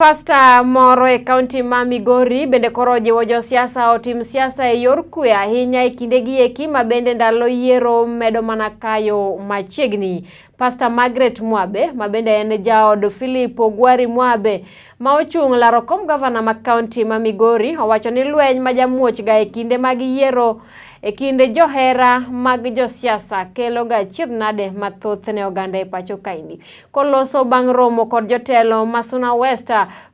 Pasta moro e kaunti ma Migori bende koro ojiwo josiasa otim siasa e yor kwe ahinya e kindegi eki ma bende ndalo yiero medo mana kayo machiegni. Pasta Margaret Mwabe ma bende en jaod Philip Ogwari Mwabe ma ochung' laro kom gavana ma kaunti ma Migori owacho ni lweny ma jamuoch ga e kinde mag yiero e kind johera mag josiasa kelo ga achiedh nade mathoth ne oganda e pacho kaendi. Koloso bang' romo kod jotelo ma Suna West,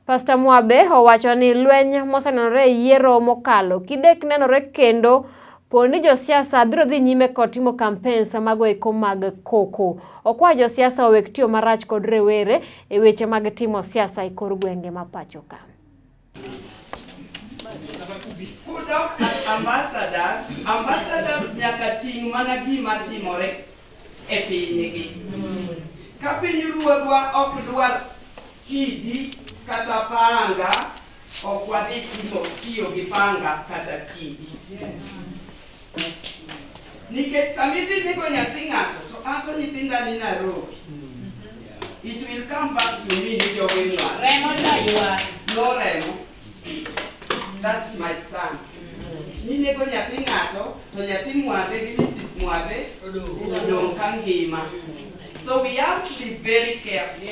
Pastor Mwabe owacho ni lweny mosenenore e yiero mokalo kidek nenore kendo po ni josiasa biro dhi nyime kod timo campaigns mago eko mag koko. Okwayo josiasa owek tiyo marach kod rowere e weche mag timo siasa e kor gwenge ma pacho ka. Kudok as ambassadors, ambassadors nyaka ting' mana gima timore e pinygi. Ka piny ruodhwa ok dwar kidi kata panga, ok wadhi timo tiyo gi panga kata kidi. Nikech sama idhi nego nyathi ng'ato to an to nyithinda ni Nairobi. It will come back to me ni jowinwa. Remo ta ywak. No remo. That's my stand. Ninego nyathi ng'ato to nyathi Mwabe gi Mrs. Mwabe odong' ka ngima. So we have to be very careful.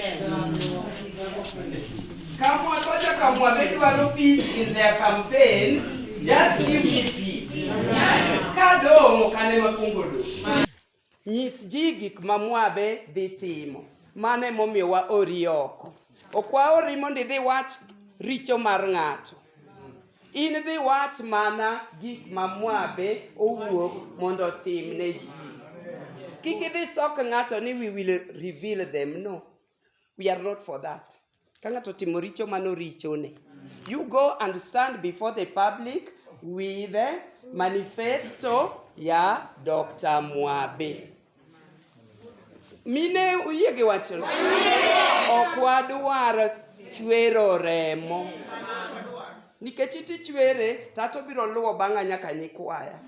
Kama kocha ka Mwabe dwaro peace in their campaign, just give me peace. Kadong' ok ane makwongo dong'. Nyis ji gik ma Mwabe dhi timo. Mano emomiyo waori oko. Ok waori mondo idhi wach richo mar ng'ato. In dhi wach mana gik ma Mwabe owuok mondo otim ne ji. Kik idhi sok ng'ato ni we will reveal them. No. We are not for that. Ka ng'ato otimo richo mano richone. You go and stand before the public with the manifesto ya Dr. Mwabe. Mine uyie gi wachno? Ok wadwar chwero remo. Nikech iti chwere, tato biro luwo bang'a nyaka nyikwaya.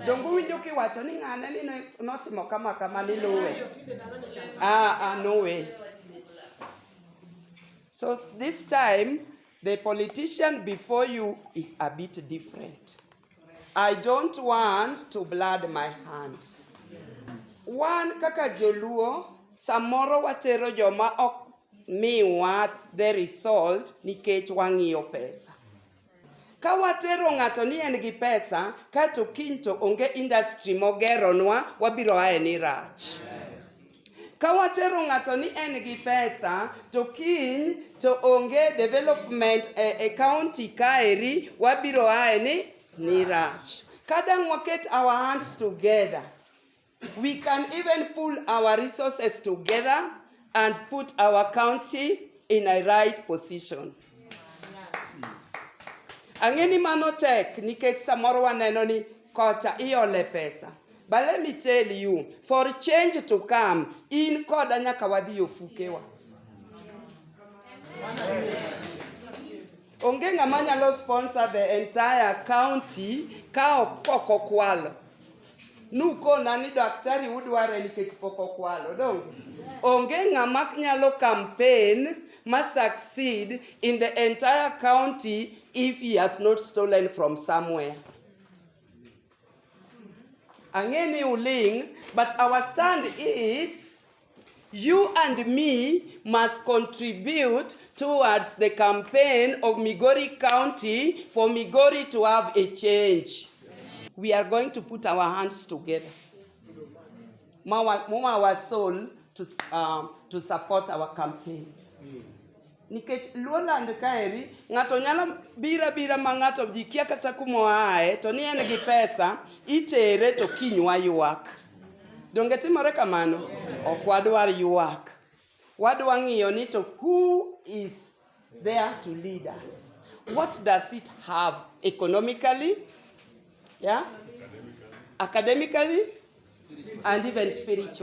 Donge uwinjo kiwacho ni ng'ane ni notimo kama kama ni luwe. Ah, ah, no way. So this time, the politician before you is a bit different. I don't want to blood my hands. Wan kaka joluo, samoro watero joma ok miwa the result nikech wang'iyo pesa. Ka watero ng'ato ni en gi pesa, kato kiny to onge industry mogeronwa, wabiro aye ni rach. Ka watero ng'ato ni en gi pesa, to kiny to onge development e county kaeri, wabiro aye ni rach. Ka dang' waket our hands together, we can even pull our resources together and put our county in a right position. Ang'e ni mano tek nikech samoro waneno ni kocha iole pesa. But let me tell you, for change to come, in koda nyaka wadhi ofukewa. Onge ng'ama nyalo sponsor the entire county ka ok pok okwalo. Nukona ni daktari udware nikech pok okwalo, donge? Onge ng'ama nyalo campaign ma succeed in the entire county if he has not stolen from somewhere. Ang'e ni uling, but our stand is you and me must contribute towards the campaign of Migori County for Migori to have a change. We are going to put our hands together. More our soul to support our campaigns. Nikech Luoland kaeri, ng'ato nyalo biro abira ma ng'ato ji kia kata kuma oaye, to ni en gi pesa, itere to kiny waywak. Donge timore kamano? Ok wadwar ywak. Wadwa ng'iyo ni to who is there to lead us? What does it have economically? Yeah? Academically? And even spiritually.